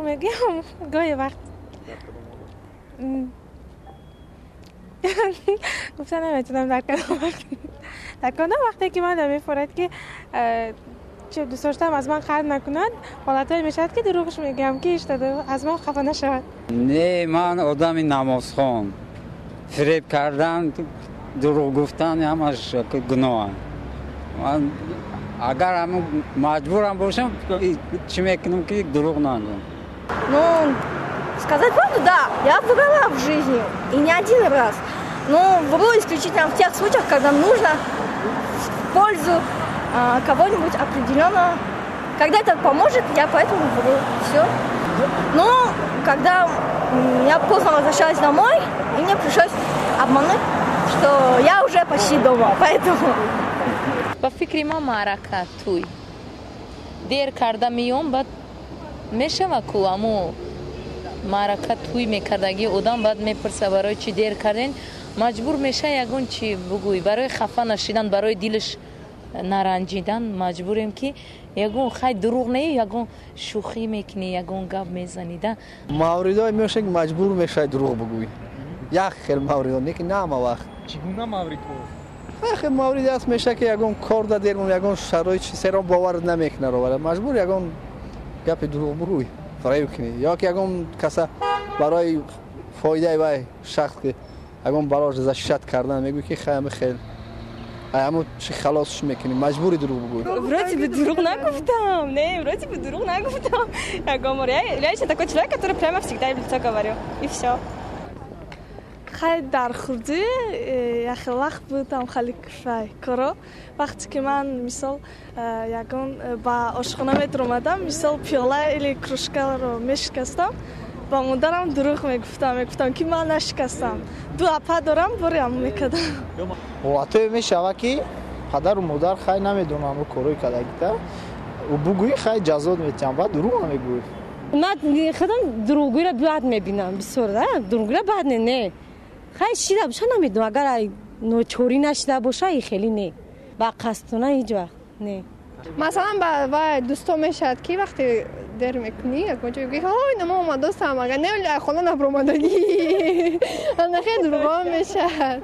мегӯям гоҳе вақт. Гуфта наметавонам дар кадом вақт. Дар кадом вақте ки ман мефорад, ки чӣ дӯст доштам аз ман қаҳр накунад, ҳолатҳое мешавад, ки дурӯғш мегӯям, ки аз ман хафа нашавад. Не, ман одами намозхон. Фиреб кардан, дурӯғ гуфтан ҳамаш гуноҳ. Ман агар ҳамун маҷбурам бошам, чӣ мекунам, ки дурӯғ нагӯям. Ну, сказать правду, да, я врала в жизни, и не один раз. Но вру исключительно в тех случаях, когда нужно в пользу кого-нибудь определенного. Когда это поможет, я поэтому вру. Все. Но когда я поздно возвращалась домой, и мне пришлось обмануть, что я уже почти дома, поэтому. Ба фикри ман, маърака, тӯй дер карда меём, баъд мешава ку аммо маърака, тӯй мекардагӣ одам баъд мепурса, барои чӣ дер карден, маҷбур меша ягон чӣ бугӯй, барои хафа нашидан, барои дилаш наранҷидан маҷбурем, ки ягон хай дурӯғ не, ягон шӯхӣ мекунӣ, ягон гап мезанӣ да. Мавридҳое мешавад, ки маҷбур мешавӣ дурӯғ бигӯӣ. Як хел мавридҳо, не ки на ҳама вақт. Чӣ гуна мавридҳо? Хел мавриде аст, мешавад, ки ягон кор да дер, ягон шароит чизеро бовар намекунад, ровара маҷбур ягон гапи дурӯғ бигӯӣ, фиреб кунӣ, ё ки ягон каса барои фоидаи вай шахс, ки ягон балош защищать кардан, мегӯӣ, ки хай ами хел ҳамун чи халосш мекунӣ, маҷбури дурӯғ бигӯӣ. Вроде бы дурӯғ нагуфтам, не, вроде бы дурӯғ нагуфтам ягон бор. Я лично такой человек, который прямо всегда в лицо говорю, и все. Хай, дар хурдӣ яхел вақт будам, хеле куфай коро, вақте ки ман, мисол, ягон ба ошхона медаромадам, мисол, пиёла или кружкаро мешикастам, ба модарам дурӯғ мегуфтам, мегуфтам, ки ман нашикастам. Ду апа дорам, бори ҳамон мекардам. Ҳолатое мешавад, ки падару модар хай намедонанд корҳои кардагита, бугӯӣ, хай ҷазот метиҳанд, баъд дурӯғ намегӯӣ. Ман худам дурӯғгӯиро бад мебинам бисёр, дурӯғгӯиро бад не, хай шида боша, намедонам, агар ночорӣ нашида боша, и хеле не, ба қасдона ҳеҷ вақт не. Масалан, ба вай дӯсто мешавад, ки вақте дер мекунӣ, ягон ҷо мегӯӣ: «Ҳой, намо омадостам», агар не, хона набуромадагӣ, ана хел дурӯғҳо мешавад.